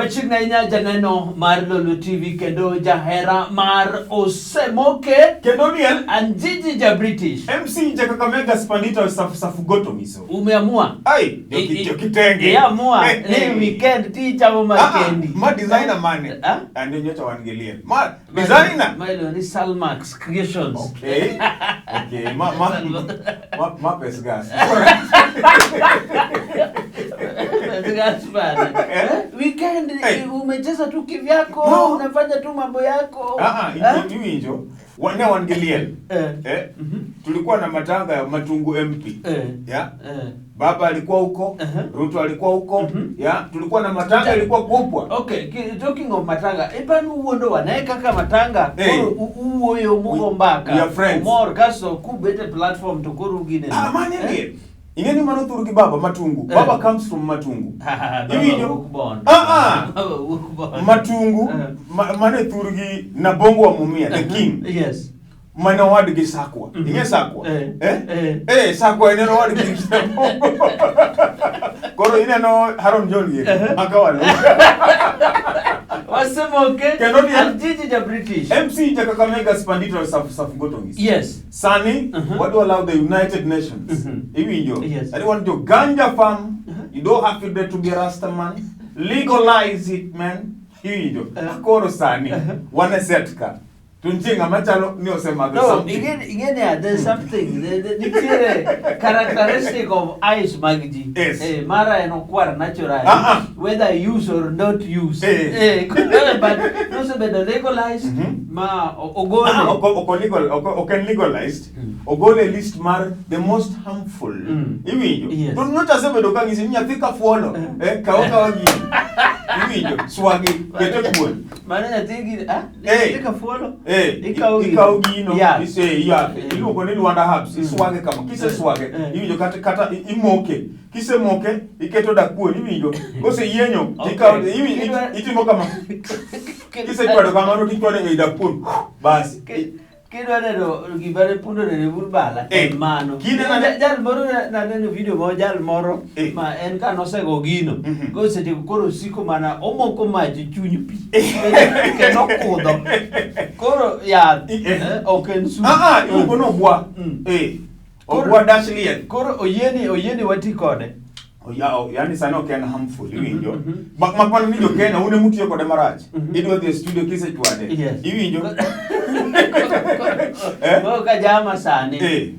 Machiegni ahinya janeno mar Lolwe TV kendo jahera mar Osemoke Kendo liel Anjiji ja British. MC ja Kakamega Spandita Safu Safugoto miso. Umeamua? Ai, jokitenge. Iamua ni weekend ti chamo makendi. Ma designer mane? Ah? Ande nyocha wan gi liel. Ma designer. Ma iluongo ni Salmax Creations. Okay. Okay, ma pes gas. Gas bana. Eh? Weekend Hey. umecheza tu kivyako, No. unafanya tu mambo yako. Ah ah, Eh? iwinjo. Wane wan gi liel. Eh. Eh? Tulikuwa na matanga ya Matungu MP. Eh. Yeah. Eh. Baba alikuwa huko, Ruto alikuwa huko, ya tulikuwa na matanga ilikuwa kubwa. Okay, talking of matanga, epani uwuondo wa naye kaka matanga Hey. koro uwuoyo mugo mbaka. We are friends. Umor kasto kubet e platform to koro ugine. Ah, mane ndiye. Ing'eni mano thur gi baba Matungu. Eh. Baba comes from Matungu. Baba Iwinjo? wuok Bondo. Ah, ah. Baba wuok Bondo. Matungu Eh. mane thur gi Nabongo wa Mumia, the king. Yes. Mane owadgi Sakwa. Ing'e Sakwa? Eh. Eh? Eh. Eh, Sakwa en owadgi Nabongo. Koro ineno Haron John gi. Maka walo. Wasemoke. Kendo ni- Anjiji ja British. MC ja Kakamega Spandito Safu Safu Ngis. Yes. Sani, what do allow the United Nations? Iwinjo. Yes. I want to ganja farm. You don't have to be a Rasta man. Legalize it, man. Iwinjo. Koro sani, wane set ka. To nitie ng'ama chalo ni osemadho No, something. ing'e niya, there's something, nitiere characteristic of eyes mag ji. Yes. Eh, mara en okwar naturally, Ah, ah. whether use or not use. Eh. Eh, but nosebedo legalized, ma ogole. Ah, ok en legalized. Ogole e list mar the most harmful. Iwinjo. Yes. To nyocha asebedo ka ng'isi ni nyathi ka fuolo, eh, kaw akawa gini. Iwinjo. Swagi, ket e kuon. Mano nyathi gi, ah, Eh. nyathi ka fuolo. Eh, Ikawo gino. ikawo gino, Yath. ise yath, Eh. iluongo ni Luanda herbs, iswage kama, kiseswage, Eh. iwinjo kata imoke, kisemoke, iketo dakuon, iwinjo, koseyienyo, Okay. tikawo, iwinjo, itimo kama, kisechwado kamano tichwado ei dakuon, bas. Kidwa neno gima ne pundo neno e bur bala, Eh, en mano. kinde Jal moro naneno video moro jal moro Eh. ma en ka nosego gino. Kosetieko koro osiko mana omoko mach e chuny pi. Kendo okudho. Koro yath Eh. ok en sum. Ah, ah, iluongo ni obwa. Eh, obwa dash liel. Koro oyieni wati kode. Yaani sani ok en harmful, iwinjo. Mak mana ni jo Kenya, un ema utiyo kode marach. Idwa dhi e studio kisechwade. Yes. Iwinjo? Eh? Koro ka jama sani Eh.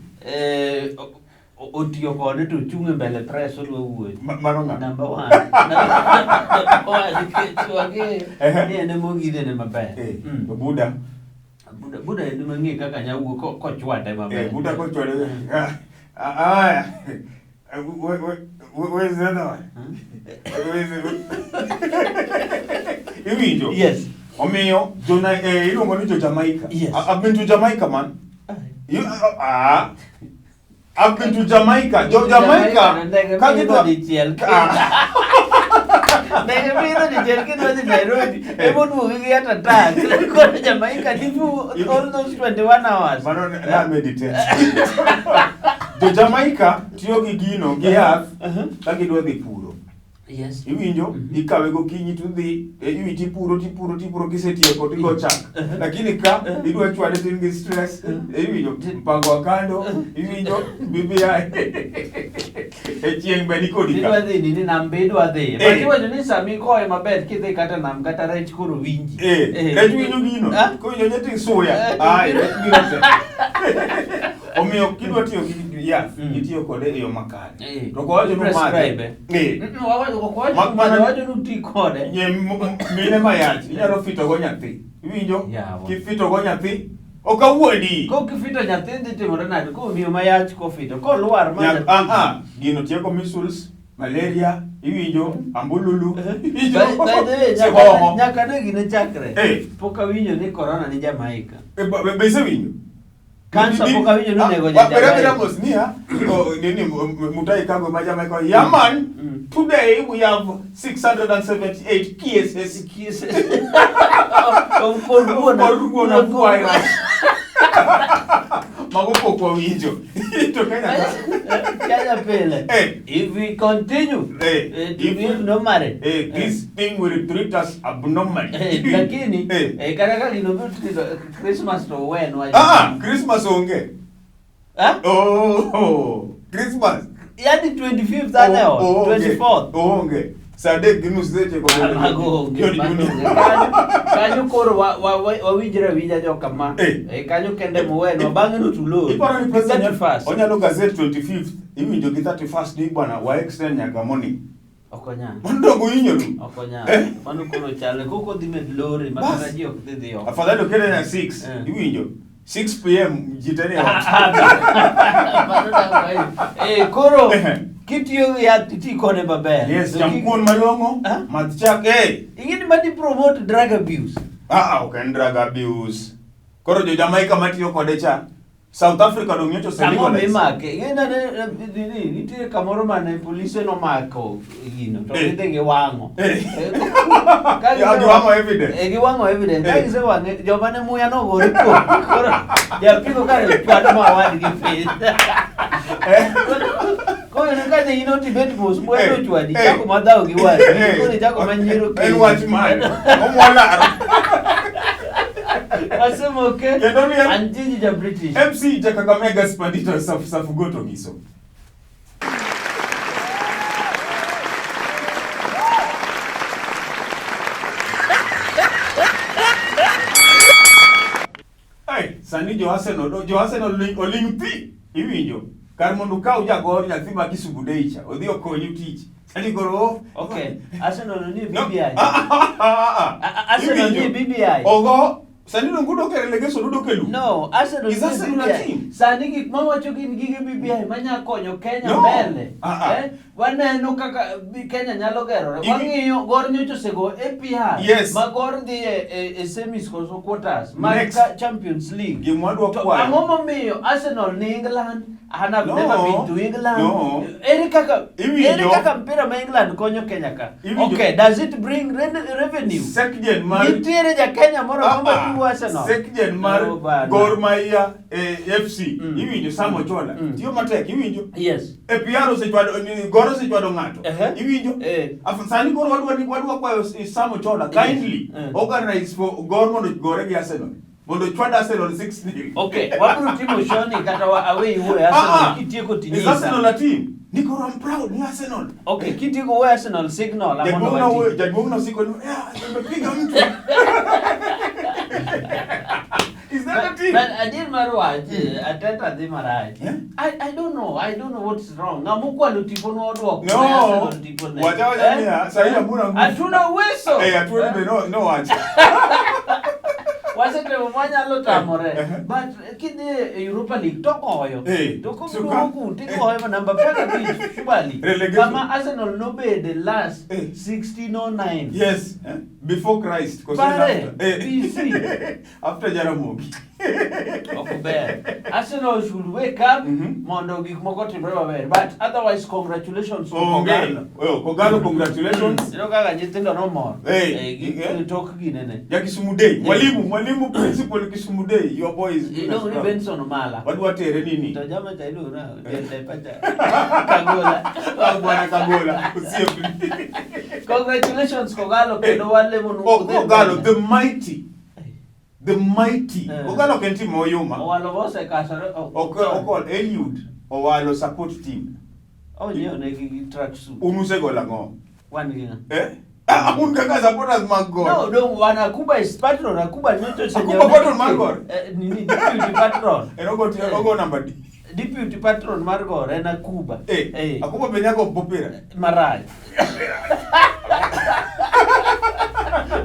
otiyo kode to ochung' e mbele press odwa wuoyo. Mano ng'a? Number one. Number one, nikech wang'eyo Ehe. ni en ema oginene maber. Eh, Buda. Buda en ema ng'e kaka nya wuo kochwade maber. Eh, Buda kochwade. Ah, ah, where's the other one? Where's the... Iwinjo? Yes. Omiyo, jona, iluongo ni jo Jamaica. Yes. I've been to Jamaica, man. You, I've been to Jamaica. Jo Jamaica. Ndege ka midho gidwa- dichiel. Ah. Ndege midho dichiel kidwa dhi Nairobi. Ema oduogi gi at attack. Koro Jamaica difu all those 21 hours. Mano na meditate. Jo Jamaica tiyo gi gino gi yath ka gidwa dhi puro. Yes. Iwinjo, ikawe gokinyi to idhi, iwinjo tipuro tipuro tipuro kisetieko tigo chak. Lakini ka idwa chwade to in gi stress, iwinjo mpango wa kando, iwinjo BBI. E chieng' be nikodi Idwa ka. dhi nini nam be idwa dhi. Eh. But iwacho ni sama ikowe maber kidhi kata nam kata rech koro winji. Eh, rech winjo gino. Ah? Kowinjo nyati suya. Eh, Ai, rech biro te. Omiyo kidwa tiyo gi yath, itiyo kode e yo makare. Eh. To ok wawacho ni umadhe. Prescribe. Eh. Ok wawacho Mak ni mana- umadhe, wawacho ni uti kode. Nye mine mayach, inyalo fito go nyathi. Iwinjo? Yawa. Kifito go nyathi, ok awuondi. Ko kifito nyathi dhi timore nade? Ko miyo mayach kofito, kolwar ma nyathi. Ah, gino tieko measles, malaria, iwinjo, ambululu, iwinjo, By the way, sihoho. nyaka ne gine chakre. Eh. Pok awinjo ni corona ni Jamaica. Eh, be isewinjo? Kansa pok awinjo ni onego ja Bere Jamaica. mos niya, nini, Mutahi Kagwe ma Jamaica, yeah man, today we have 678 cases. Cases. Of corona. Corona virus. Mago pok wawinjo. To Kenya ka. Kenya pile. Eh. If we continue Eh, to if be we- normally. Eh, this thing will treat us abnormally. Eh, lakini Eh. kata ka gino biro treat Christmas to wenwa. Ah, Christmas onge. Ah? Oh, Christmas. Yaani 25th ane Oh, ot, onge. 24th. Onge. Saa adek gi nus seche kod Mago onge, Joni mago Junior. onge. Kanyo koro wawinjre awinja jokama. Eh. Kanyo kende mowenwa bang'e no tulor. Iparo ni president 31st. onyalo gazette 25th iwinjo gi 31st ni bwana wa extend nyaka morning. Ok onyal. Mano dongo hinyoru. Ok onyal. Eh? Mano koro chal koko dhi med lori ma Bas. kata ji ok dhi dhi oko. Afadhali okete na 6 Eh. iwinjo 6 pm ji te ni e ot. Mano dang' Eh, koro Eh. kitiyo gi yath iti kode maber. Yes, To cham kik- kuon malong'o, Ah? madh chak, eh. Ing'e ni madi promote drug abuse. Ah, ok en drug abuse. Koro jo Jamaica matiyo kode cha, South Africa dong nyocha ose Ang'o legalize. mimake? Ing'e ni nitie kamoro mane polise nomako gino to Eh. gidhi giwang'o. Eh. Ka Ya, giwang'o evidence. Eh, giwang'o evidence. Ka Eh. gisewang'e, joma ne muya nogore kuom. Koro japiko kare chwado ma wadgi piny. Koro iyudo ka ne in ot ibet mos, muya Eh. nochwadi, Eh. ichako madhawo gi wadu. Eh. Koro ichako manyiero En kendo. wach mane? Omwalaro. Asemoke. Kendo ni en- An jiji ja British. MC ja Kakamega Spandito Safu Safu Goto Giso. Hey, sani jo Arsenal, jo Arsenal oling thi iwinjo. Kar mondo ukaw jagor nyathi ma Kisugu Day cha, odhi okonyu tich. Sani koro oh, Okay, Arsenal ni No. BBI. Ah, ah, ah, ah. Arsenal ni Iwinjo? BBI. Ogo sani dong udok e relegation udok e lum. No, Arsenal Is ni Arsenal a BBI. team? Sani gik mawacho gin gige BBI manya konyo Kenya No. mbele. Ah, ah. Eh? Waneno kaka Kenya nyalo gerore. Wang'iyo Gor nyocha osego APR. Yes. Ma Gor dhi e semis koso quarters mag Next. Champions League. Gima wadwa To kwayo. ang'o momiyo Arsenal ni England? And I've No. never been to England. No. Ere kaka Iwinjo. ere kaka mpira ma England konyo Kenya ka? Iwinjo. Okay, does it bring revenue? Sekjen mar Nitiere ja Kenya moro Ah, ma ah. tugo Arsenal. Sekjen mar Oh, bana. Gor Mahia FC iwinjo Sam Ochola tiyo matek iwinjo. Yes. APR osechwado ni Gor osechwado ng'ato. Ehe. Iwinjo? Eh. Sani koro wadwa ni wadwa kwayo Sam Ochola kindly Eh. organize for Gor mondo gore gi Arsenal. Mondo chwad Arsenal 6-0. Okay, wabiro timo shoni kata wa away wuoyo Arsenal kitieko Is tinyisa. Arsenal a team? Ni koro I'm proud ni Arsenal. Okay, kitieko wuoyo Arsenal signal mondo Jaduong' na wati. wuoyo, jaduong' na osiko ni, "Yeah, nimepiga mtu." Is that a team? But adier mar wach, Arteta dhi marach. Eh? I don't know, I don't know what's wrong. Ng'ama okwalo tipono oduoko No. ne Arsenal tipone. Wacha wacha Eh? niya, sahi hamuna nguvu. Hatuna uwezo. Eh, atuone be no wacho. Wasetemo mwanyalo tamore. Eh, eh. But kidhi e Europa League to goyo. Eh, To so koduogo ka- ku tigoyo ma namba 15 surely. Relegation. Kama Arsenal nobede last Eh. 1609. Yes, eh? Before Christ. 'Cause Pare, after, eh. BC. After Jaramogi. Ok ber. Arsenal should wake up mondo gik moko otimre maber. But otherwise congratulations to Onge. Kogalo. Oh, Kogalo, congratulations. Ineno kaka nyithindo nomor. Hey, Eh, tok ginene. Ja Kisumu Day. Eh. Mwalimu, mwalimu principal Kisumu Day. Your boy is doing us Iluongo ni proud. Benson Omala. Wadwa tere nini? To jama cha iluongo nang'o? Jatend pacha. Kagola. Ah, Bwana Kagola. Usiepli. Congratulations Kogalo kendo walemonu Oh, udhi Kogalo, mbele. the mighty. The mighty. Eh. Kogalo ok en team moyuma. Owalo bosekasore. Ok okol Eliud Owalo support team. Onyiewo negi gi tracksuit. Un usegolo ang'o? Wan gi ng'a? Eh? Ah, un kaka supporters mag Gor. No, no, wan Akuba is patron. Akuba nyocha osenyiewo Akuba patron mar Gor? Nini, deputy patron. En ogo ogo namba di. Deputy patron mar Gor en Akuba. Eh, Eh. Akuba be nyaka opira. Marach.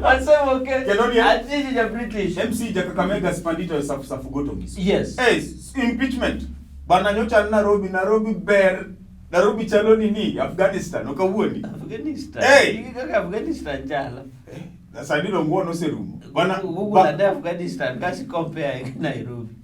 Wasemoke. Kendo ni en- Atiji ja British. MC ja Kakamega Spandito Safu Safu Goto Giso. Yes. Eh, impeachment. Bana nyocha an Nairobi, Nairobi ber. Nairobi chalo nini? Afghanistan, ok awuondi. Afghanistan. Hey! Gigi kaka Afghanistan chalo. Eh, sani dong wuon oserumo. Bana Google ane Afghanistan kasi compare gi Nairobi.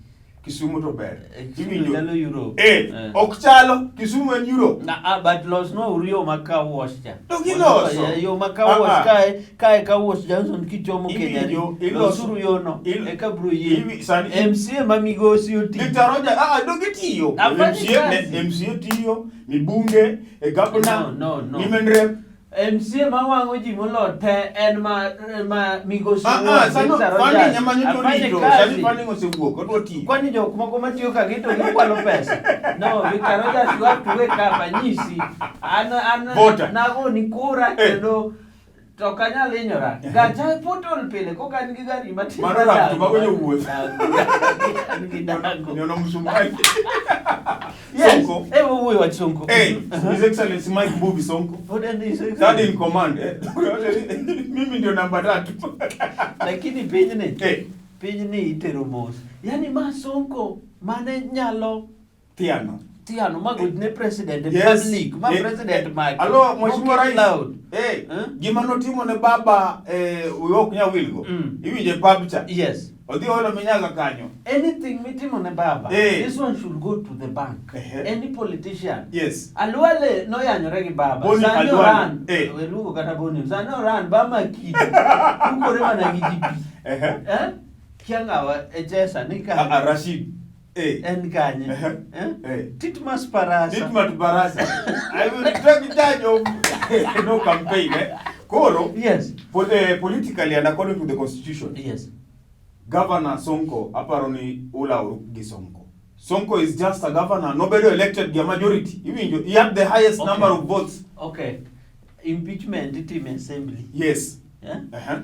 Kisumu to ber. Kisumu Iwinjo? chalo Europe. Eh, Eh. ok chalo Kisumu en Europe. Na, ah, but losnwa uru yo ma car wash cha. To giloso. Yo ma car Ah, wash ah. kae car wash Johnson kichomo Kenya. Iwinjo, iloso- Losuru yo no. Eka bro yie. sani- MCA ma migosi oti. Victor Roger, ah, dogi tiyo. Afanye MCA, kazi. ne, MCA tiyo, mibunge, e governor, No, no, no. women rep. MCA ma wang'o ji molo te en ma migosi Ah, ah, Wuon, sani Victor funding Rogers. ema nyocha Afanye orito, kazi. sani funding osewuok, odwa tiyo. Kwani jok moko matiyo ka gi to gikwalo pesa. No, Victor Rogers, you have to wake up, anyisi. An Voter. nagoni kura Eh. kendo to ok anyal hinyora. Gacha potol pile koka an gi gari matin. Mano rap to mago jowuoth. An gi dago. Nyono msumari. Yes. Sonko. Eh, wawuoyo wach Sonko. Hey, His Excellency Mike Mbuvi Sonko. Pod en His Third Excellency. in command. Eh. Mimi ndio namba tatu. Lakini pinyni, Eh. pinyni itero mos. Yani ma Sonko mane nyalo Tiano. tiano ma gochne president e Yes. public, ma Eh, president maki. Alo, Mheshimiwa Moket Rais. loud. Eh, Eh? gima notimo ne baba wiwa ok nyal wilgo. Iwinje pub cha. Yes. Odhi olo minyaga kanyo. Anything mitimo ne baba, Eh. this one should go to the bank. Ehe. Any politician. Yes. Alwale noyanyore gi baba. Boni Sani Alwale. oran. Eh. Weluongo kata Boni. Sani oran ba makidi. Ukore mana gi GP. Ehe. Eh? Kia ng'awa e Chesa ni Ah, ah, kanye? Rashid. Eh. En kanye? Ehe. Eh? Eh. Titmas Parasa. Titmat Barasa. I will take charge of no campaign. Eh. Koro, Yes. politically and according to the constitution, Yes. Governor Sonko aparo ni ulawru gi Sonko. Sonko is just a governor. Nobody elected the majority. Iwinjo, he had the highest Okay. number of votes. Okay. Impeachment itime assembly. Yes. Eh? Uh-huh.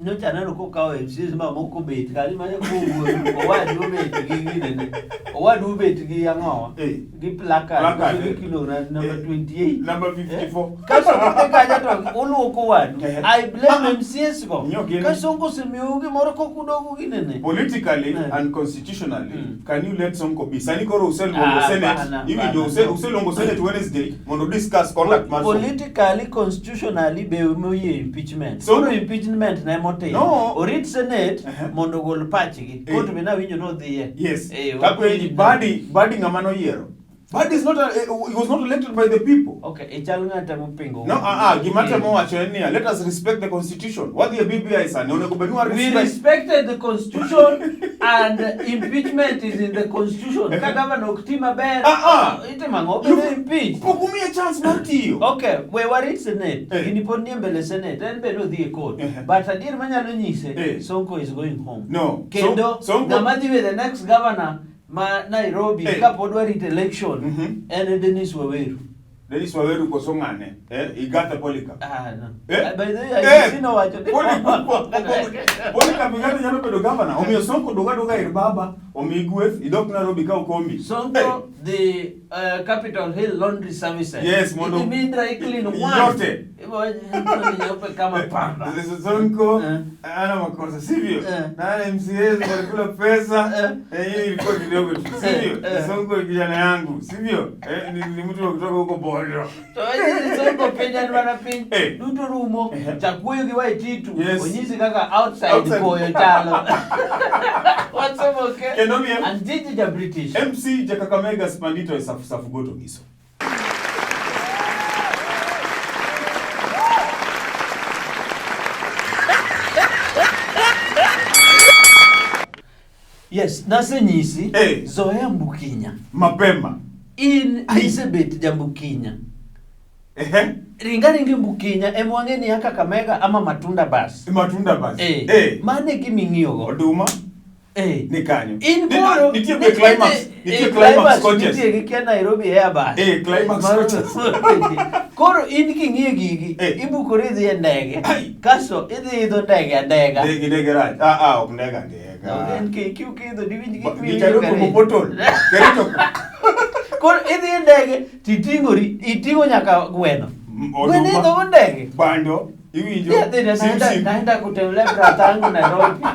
Nyocha aneno kokawo MCAs ma moko obet kanyo mane kowuoyo owadu obet gi ginene owadu obet gi ang'owa Eh. gi placard Placard, koso eh. gi kilo na number Eh. 28 Number 54. Eh. Kaso kudhi kanyo to uluoko wadu Eh. I blame Ah. MCAs go Nyo gin- ka Sonko osemiyou gimoro kokudogo ginene Politically Eh. and constitutionally, can you let Sonko be? Sani koro useluongo Ah, Senate. bana, Iwinjo bana. useluongo Senate Wednesday mondo discuss conduct mar Sonko. Politically constitutionally be moyie impeachment So- koro impeachment ne motimo No. orit senate Uh-huh. mondo ogol pachgi Eh. kot be nawinjo nodhiye Yes. Eh, Kapenji Badi ng'ama noyiero. Badi is not a, he was not elected by the people. Okay, ichal ng'ata mopingo. No, ah, ah, gima temo wacho en niya, let us respect the constitution. Wadhi e BBI sani, onego bed ni wa We respect. respected the constitution and impeachment is in the constitution. Ka governor ok ti maber, Ah, ah. itimo ang'o? Obedo impeach. Pok umiye chance mar tiyo. Okay, we warit Senate. Eh. Gini pod nie mbele Senate, en be nodhi e court. Eh. But adier manyalo nyise, Eh. Sonko is going home. No. Kendo Sonko- ng'ama dhi bedo the next governor ma Nairobi Eh. kapod warit election en Dennis Waweru. Dennis Waweru koso ng'ane? Eh, Igathe Polycarp. Ah, no. Eh? By the way, Eh, IEBC nowacho ni- Polycarp Igathe nyalo bedo governor. Omiyo Sonko dog adoga ir baba, omiyi gweth, idok Nairobi ka okombi. Sonko, the Capitol Hill Laundry Services. Yes, mondo- Idhi mi dry clean one. Yote. Ibo nyeupe kama pamba. Sonko Eh. ana makosa sivyo? Eh. Na MCAs walikula pesa. Eh. Hii ilikuwa kidogo tu sivyo? Eh. Sonko ni kijana yangu sivyo? Ni mtu wa kutoka huko Bondo. To nyisi Sonko piny en mana piny Eh. duto rumo Eh. chak wuoyo gi Waititu Yes. onyisi kaka outside Outside. koyo chalo. Wasomo ke. Kendo miel. And Gigi ja British. MC ja Kakamega Spandito e Safu Safu Goto Ngiso. Yes, nasenyisi Eh. Zoea Mbukinya. Mapema. In isebet ja Mbukinya. Ehe. Ringa ringa Mbukinya ema wang'e ni ya Kakamega ama matunda bas. Matunda basi. Eh. Eh. Mano e gima ing'iyogo. Oduma Eh. ni kanyo. In koro Nitie be climax, nitie climax coaches. Nitie gi kia Nairobi Airbus. Eh, climax coaches. Koro in king'iyo gigi, Eh. ibukori idhi e ndege. Ai. Kasto idhi idho ndege andega. Ndege ndege rach. Ah ah, ok ndege ndega. En KQ kidho diwinj gik miwinjo Gichalo kare. kuom potol. Kericho. Koro idhi e ndege titing'ori, iting'o nyaka gweno. Oduma. Gweno idho go ndege. Bando, iwinjo. Ni adhi Sim, sim. naenda kutembelea brother yangu Nairobi.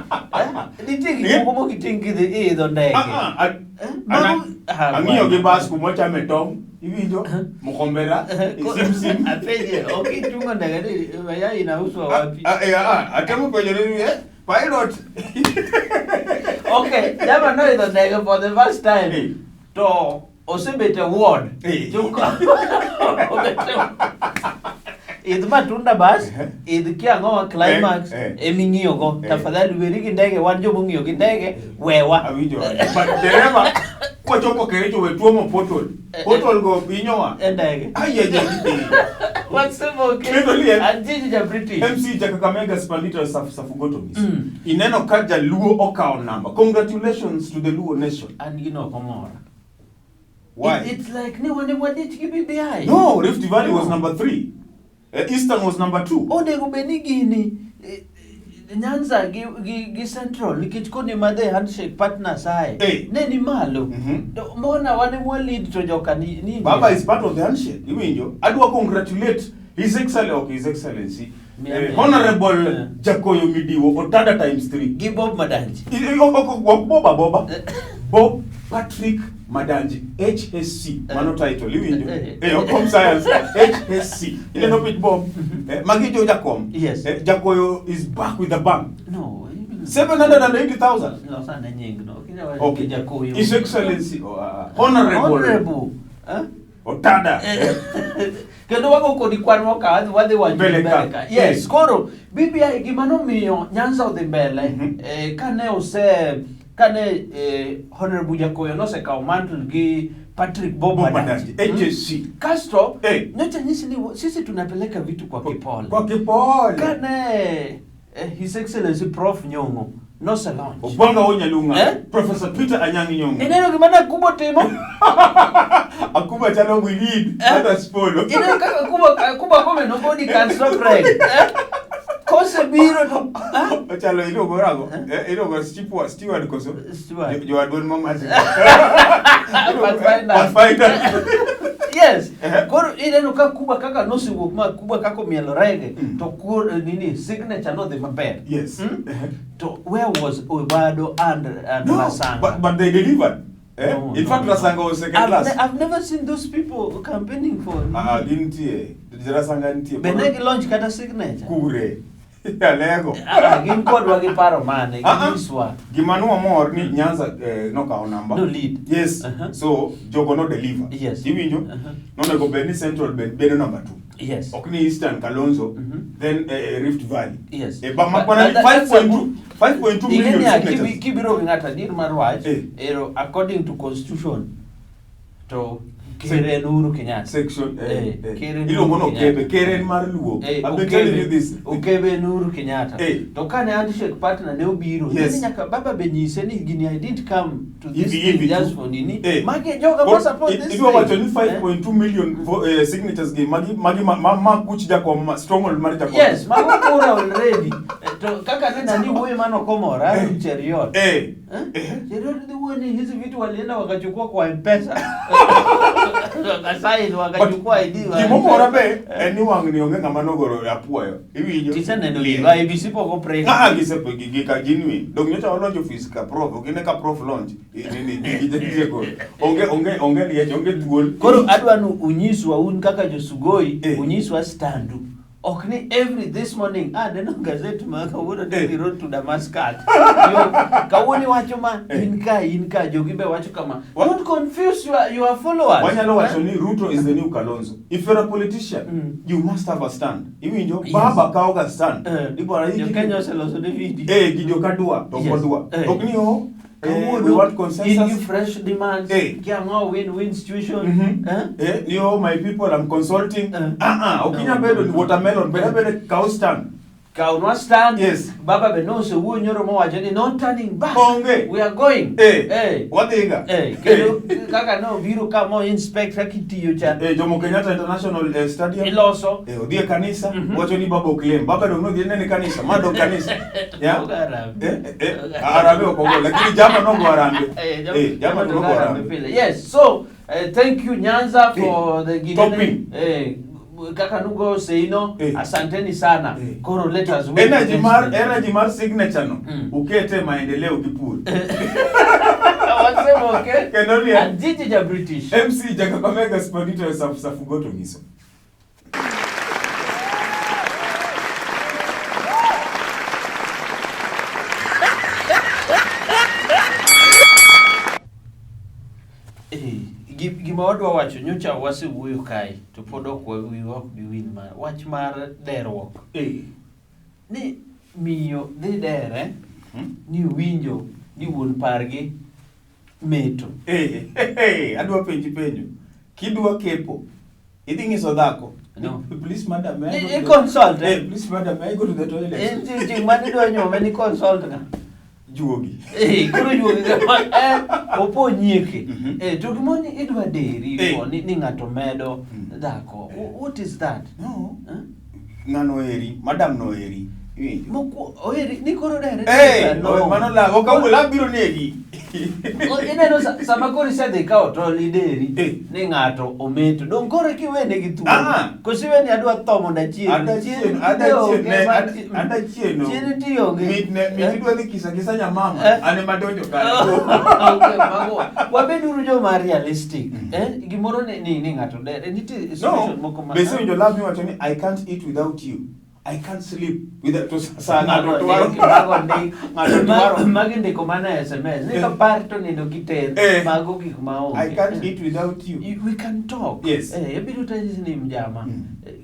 Eh? Nitie gik Eh? moko mokiting' kidhi iidho ndege. Ah, ah, Eh, mago- ah, ang'iyo gi bwana. bas kuma wachame tong', iwinjo, mukombera, sim sim. Apenje, ok ichungo ndege ni mayai inauzwa wapi? Ah, eh, ah, atemo penjo ni eh, pilot. Okay, jama noidho ndege for the first time Eh. to osebet e ward. Eh. Obet idh matunda bas, Eh. idh kiang'owa climax Eh, eh. eming'iyogo. Eh. Tafadhali weri gi ndege, wan jomong'iyo gi ndege, wewa. Awinjo. But dereva kwachopo Kericho we tuomo pothole. Eh, Pothole go hinyowa. E ndege. Ai, ai, ai, ai. Wasema okay. Kendo liel. Anjiji ja British. MC ja Kakamega Spandita Safugotomis. Mm. Ineno ka jaluo okawo namba. Congratulations to the Luo nation. An gino ok omora. Why? It's like ni wane wadich gi BBI. No, Rift Valley was No. number 3. Eastern was number 2. Onego bed ni gini Nyanza gi Central nikech koni ma the handshake partners ae Eh. ne ni malo. Mhm. To mbona wane mwa lead to joka ni Baba is part of the handshake. Iwinjo? Adwa congratulate His Excellency, okay, His Excellency, Mia. Honorable Eh. Jakoyo Midiwo Otada times 3. gi Bob Madanji. Ok Boba Boba. Bob Patrick Madanji HSC. Mano title iwinjo? Eh. Home science HSC. Ineno pich Bob. Magi jo Jakom. Yes. Jakoyo is back with a bang. No. 780,000. Losa ne nying no. Kinya wacho Okay. Jakoyo. His Excellency, Honorable, Honorable. Eh? Otada. Kendo wago kodi kwan mokaw wadhi wacho Mbele ka. mbele ka. Yes, Eh. koro BBI gima nomiyo Nyanza odhi mbele Mhm. kane ose kane Honorable Jakoyo nosekawo mantle gi Patrick Bob Bob Madanji. Madanji, HSC. Kasto Eh. nyocha nyisi ni sisi tunapeleka vitu kwa kipole. Kwa kipole. Kane His Excellency Prof Nyong'o nose launch. Obwanga Onyalunga. Eh? Professor Peter Anyang' Nyong'o. Ineno gima ne Akubo timo? Akuba chalo we lead. Eh? Let us follow. Ineno kaka Akubo Kome nobody can stop reg. Eh? Kosebiro to ah? Ochalo iluongo rango? Iluongo Steward, Steward koso? Steward. Jowadon mamasi. Pathfinder. Pathfinder. Yes. Eh. Koro ineno ka Kuba kaka nosewuok ma Kuba kaka omielo rege Mm. to nini signature nodhi maber. Yes. Mm? Eh. To where was Obado and No, Rasanga? but they delivered. Eh? No, In no, fact, no. Rasanga was second class. I've never seen those people campaigning for. Ah, gintie. Rasanga nitie. Be ne gilaunch kata signature? Kure. Alego. Ah, gin kodwa gi paro mane, Ah, ah. ginyiswa. Gima nwamor ni Nyanza nokawo namba. No lead. Yes. Uh-huh. So jogo no deliver. Yes. Iwinjo? Uh-huh. Nonego bed ni Central bedo number 2. Yes. Ok ni Eastern Kalonzo, Mhm. then Rift Valley. Yes. Ba But- mana but that's a 5.2 million Ing'e niya, signatures. kibiro gi ng'ato adier mar wach, Eh. ero according to constitution to Ker en Uhuru Kenyatta. Section Ker en Iluongo Uhuru ni Okebe, Kenyatta. ker en mar Luo. I've been telling you this. Okebe en Uhuru Kenyatta. Eh. To kane handshake partner ne obiro, Yes. ni nyaka baba be nyise ni gini I didn't come to this Hivi thing hivi just tu. for nini. Eh. Magi joga Koro, ma support this idwa thing. wacho ni Eh. 5.2 million signatures gi magi ma kuch Jakom, stronghold mar Jakom. Yes, mago kura already. To kaka ne nani wuoyo mano komora, Eh. Cheruiyot. Eh. Eh? Cheruiyot dhi wuoyo ni hizi vitu walienda wakachukua kwa M-Pesa. Wakasign wakachukua ID. wa Gimomora be Eh. en ni wang' ni onge ng'ama nogoro apuoyo. Iwinjo? Tiseneno gino, IEBC pok oprint. Ah, gisepo gi ka genuine. Dong nyocha walonjo ofis ka prof, ok ine ka prof launch. Nini gije goro. Onge liech, onge thuol. Koro adwa ni unyiswa un kaka josugoi, Eh. unyiswa standu. Ok ni every this morning, neno gazeti ma kawuono Eh. Daily Road to Damascus. Yo, kawuono iwacho ma in ka, jogi be wacho kama. Don't confuse your followers. Wanyalo wacho Eh? ni Ruto is the new Kalonzo. If you're a politician, you must have a stand. Iwinjo? Yes. Baba kawo ga stand. Eh. Ibora Jo Kenya oseloso ne video. Gidi ok adwa, to ok Yes. odwa. Eh. Ok ni o, Kawuono, we want in consensus. gi fresh demands. Eh. Ki ang'o win-win situation. Mhm. Eh? Ni o, my people, I'm consulting. Eh. Ok No. inyal bedo ni watermelon, bed abeda kaw stand. Kawnwa stand. Yes. Baba be nosewuoyo nyoro mowacho ni no turning back. Onge. We are going. Wadhiga. Kendo kaka ne obiro ka mo inspect kaka itiyo cha. Jomo Kenyatta International Stadium. Iloso. Odhi e kanisa, Mhm. wacho ni baba ok lem. Baba dong nodhi nene kanisa, ma dong kanisa. Yeah? Ogo harambee. Harambee ok ogo, lakini jama nogo harambee. Jama Jama nogo nogo harambee harambee. pile. Yes, so thank you Nyanza for the ginene. Topping. Kaka nugo seino, asanteni sana. Koro let us wait. Energy next mar, day. energy mar signature no. Ukete maendeleo gi pur. Wasema okay. Kendo ni And jiji ja British. MC ja Kakamega Spandito Safugoto nyiso. Gima wadwa wacho nyocha wasewuoyo kae to pod ok wiwa ok bi wil mar wach mar derruok. Ni miyo dhi dere ni winjo ni wuon pargi meto. Adwa penji penjo. Kidwa kepo, idhi ng'iso dhako. No. Please madam, may I go I to the- consult, eh? Please madam, may I go to the toilet? En chieng' mane idwa nyuome ni consult ng'a? Juogi. Koro juogi kama opo nyieke. To gimoro ni idwa deri ko ni ng'ato medo dhako. What is that? No. Ng'ano eri, madam no eri. Iwinjo? Oeri ni koro dere. No. Mano la, ok awuo, la biro negi. Ineno sama koro isedhi kawo tol ideri ni ng'ato ometo. Dong koro kiwene gi thuolo. Koso iweni adwa tho mondo achiem. Adachieno. Chieng' tionge. Mit ne, mit idwa dhi kisa kisa nyamama. An ema donjo kanyo. Okay, mago. Wabeduru joma realistic. Gimoro ni ng'ato dere. Nitie situation moko ma. Be isewinjo love miwacho ni I can't eat without you. I can't sleep without to sa ng'ato dwaro. Ng'ato dwaro. Magi ndiko mana SMS. Ni kapar to nindo giter. Mago gik ma onge. I can't eat without you. We can talk. Yes. Ibiro tanyisi ni mjama.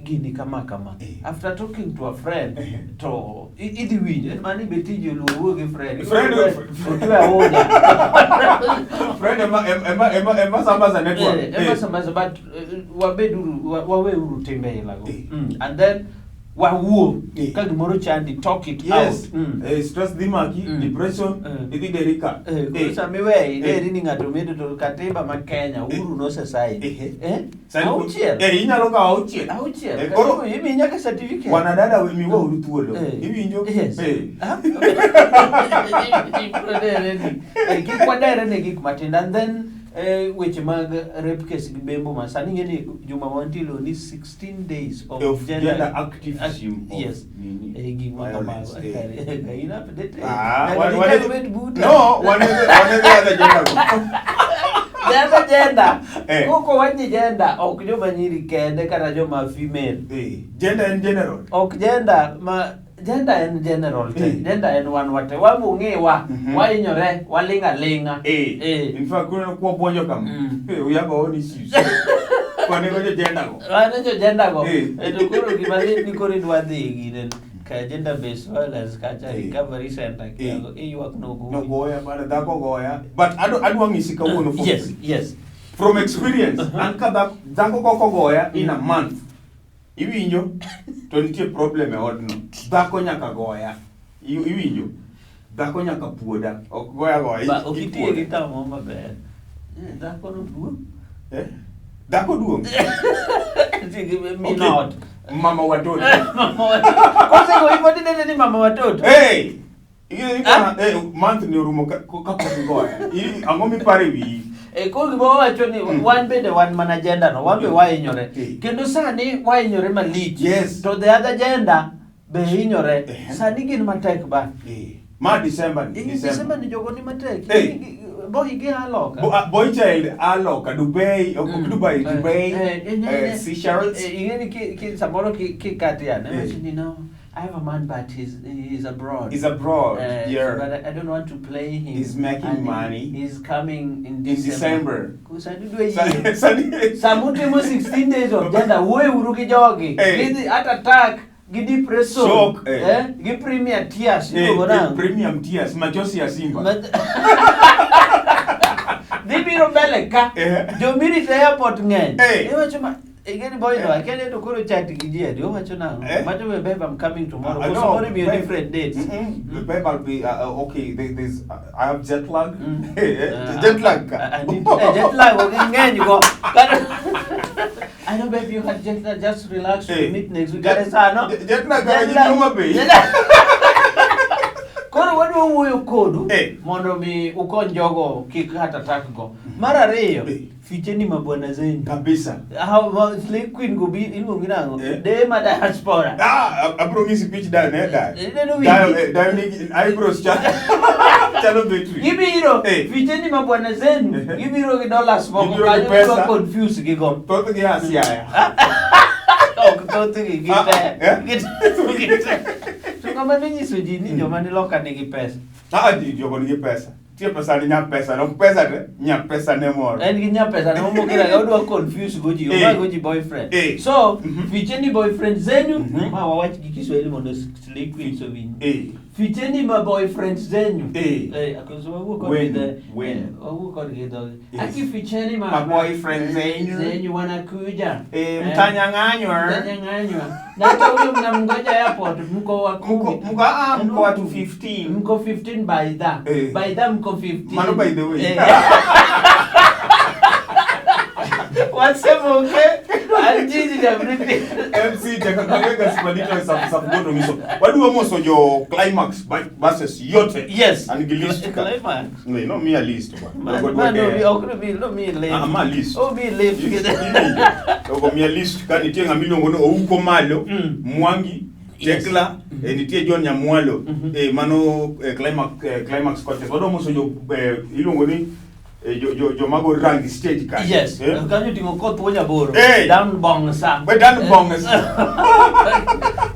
Gini kama kama. After talking to a friend, to idhi winjo. Mani be tiji oluor wuo gi friend. Friend otwe aoja. Friend ema sambaza network. Ema sambaza, but wabeduru waweuru timbe ilago. And then wawuo ka gimoro chandi, talk it out. Stress dhi maki, depression, idhi deri ka. Koro sama iweyo ideri ni ng'ato medo to katiba ma Kenya Uhuru nosesign. Auchiel. Inyalo kawo auchiel. Auchiel. Koro imiyi nyaka certificate. Wanadada miwa uru thuolo. Iwinjo? Yes. Kik wadere ne gik matindo. And then weche mag rape case gi bembo ma sani ing'e ni juma wantie ni 16 days of gender activism. Yes. Gik ma kamago. In update. No, wan e the other gender. The other gender. Koko wach gender ok joma nyiri kende kata joma female. Gender in general. Ok gender ma gender en general te. Gender en wan wate. Wabung'iwa, wahinyore, waling' aling'a. In fact, kuneno kwa buonjo kama. We have our own issues. Wanego jo gender go. Wan jo gender go. To koro gima lit ni koro idwa dhi gine ka gender based violence kacha recovery center kiago iywak nogoyi. Nogoya bana dhako goya. But adwa ng'isi kawuono for Yes, yes. From experience, an ka dhako koko goya in a month. Iwinjo to nitie problem e odno. Dhako nyaka goya. Iwinjo? Dhako nyaka puoda. Ok goya goya. Ba ok itiye gi tamo maber. Dhako no duong'. Dhako duong'. Minot. Mama watoto. Mama watoto. Kose go ipod inene ni mama watoto. Hey! Month ni orumo kapok igoya. Ang'o miparo e wiyi? Koro gima wawacho ni wan bende wan mana gender no, wan be wahinyore. Kendo sani wahinyore malich. Yes. To the other gender be hinyore. Sani gin matek ba. Ma December ni. December ni jogo ni matek. Boy gi aloka. Boy child aloka Dubai, ok Dubai, Dubai. Seychelles. Ing'eni ki samoro ki kati ya. Ne no. I have a man, but he's abroad. He's abroad, yeah. But I don't want to play him. He's making money. He's coming in December. Samutimo 16 days of gender. Wuoyo uru gi jogi. Gidhi heart attack, gi depression. Shock. Gi premium tears. Premium tears. Machozi ya Simba. Dhi biro mbele ka. Jomirito airport ng'eny. Iwacho ma Again, boy, no, I can't to go chat gi ji adi. Owacho nang'o? Macho be babe, I'm coming tomorrow. Koso moro imiyo different dates. Babe, I'll be okay. There's I have jet lag. Jet lag. Jet lag ok ng'eny go. I know, babe, you had jet lag. Just relax. We'll meet next week. Kare sano. Jet lag kara ji Homa Bay. Koro wadwa wuoyo kodu mondo mi ukony jogo kik heart attack go. Mar ariyo, fiche ni mabwana zenyu. Kabisa. How Slay Queen go bi iluongi nang'o? De ma diaspora. Abro ng'isi pich dayo ne dayo. Ineno wigi. Dayo nigi eyebrows chalo battery. Gibiro fiche ni mabwana zenu. Gibiro gi dollars moko kanyo gidwa confuse gigo. Thothgi a Siaya. Ok thothgi gite. Gite. To ng'ama ne nyiso ji ni joma ni loka nigi pesa. Jogo nigi pesa. Tie pesa ni nya pesa, no pesa te, nya pesa ne moro. En gi nya pesa ne mokira ga odwa confuse go ji, Eh. omaa go ji boyfriend. Eh. So, Mhm. ficheni boyfriend zenyu, Mhm. ma wawach gi Kiswahili mondo Slay Queens owinj. Eh. Ficheni ma boyfriend zenyu. Eh. Eh, akoso wawuo kodgi Wenu, the- wenu. eh, wawuo kodgi dhogi. Yes. Aki ficheni ma Ma boyfriend zenyu. zenyu wanakuja. Eh, mtanyang'anywa. Mtanyang'anywa. Na hata huyo mnamngoja airport mko wa kumi. Mko ah, mko watu 15. Mko 15 by the. Eh. By the mko 15. Mano by the way. Eh. Wasema okay? Aljiji ja British. MC cha Kakamega Sipalito safu safu goto miso. Wadwa moso jo climax buses yote. Yes. An gi list ka. Climax. No, no mi a list bwana. Man, man, no, ok no mi, no mi left. Ah, ma list. Oh, mi left. Ogo mi a list ka nitie ng'ama iluongo ni Ouko Malo, Mm. Mwangi, Yes. Tekla, nitie John Nyamwalo, Mhm. mano climax contest. Wadwa moso jo iluongo ni jo jo jomago rangi stage kanyo. Yes. Eh? Kanyo ting'o koth wuo nyaboro. Eh. Dan bongsa. We Dan Bongsa.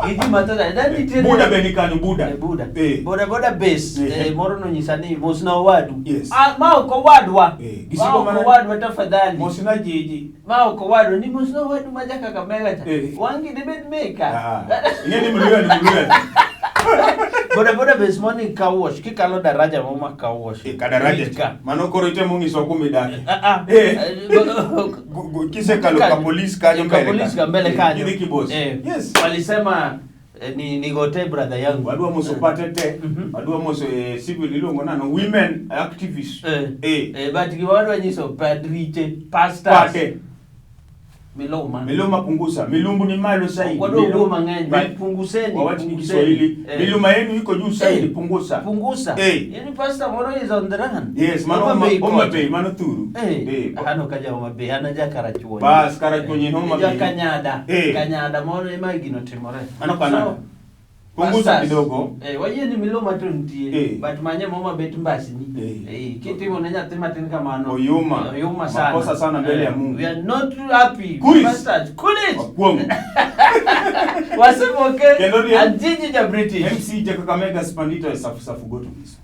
Gi ji mathoth ahinya. Dan nitie Buda be ni kanyo, Buda. Eh, Buda. Eh. Boda boda base. Eh. Eh, moro nonyisa ni mosna owadu. Yes. Ah, ma ok owadwa. Eh, Ma gisiko ok mana- owadwa tafadhali. Mosna jiji. Ma ok owadwa ni mosna owadu ma ja Kakamega cha. Eh. Wangi dibed meka. Ah. Ing'e ni Mluya ni Mluya. Boda boda base moni car wash kikalo daraja mo ma car wash. Eh, kadaraja Rit ka. Mano koro itemo nyiso kuma idake. Ah, ah. Eh. Eh, Kisekalo ka polisi kanyo Ka mbele. polisi ka mbele Eh, kanyo. Gidhi Kibos. Eh. Yes. Walisema ni nigote brother yangu. Wadwa moso pate te. Mhm. Wadwa moso civil iluongo nano women activists. Eh. Eh. Eh, but gima wadwa nyiso padriche, pastors. Pate. Miluma. Miluma punguza. Milumbu ni malo zaidi. Wadwa wuo mang'eny, Mil- but punguseni. Wawach ni punguseni. Kiswahili. Eh. Miluma yenu iko juu zaidi Eh. punguza. Punguza. Eh. Yaani pastor moro is on the run. Yes, mano Homa Bay Homa kocha. Bay, mano Thuru. Eh, Eh. ano ka ja Homa Bay, an aja Karachuonyo. Bas, Karachuonyo en Homa Ja Bay. Kanyada. Eh. Kanyada moro ema gino timore. Mano Kanyada. So, Punguza pastors, kidogo. Eh, wayie ni miluma to nitie. Eh. But manye moma bet mbasni. Eh. Eh, kitimo ne nyathi matin kamano. Oyuma. Oyuma sana. Makosa sana mbele ya Mungu. We are not happy. Kuris. Pastors, kulis. Wakuongo. Wasema okay. Kendo ni- Ajiji ja British. MC ja Kakamega Spandito e safu safu goto miso.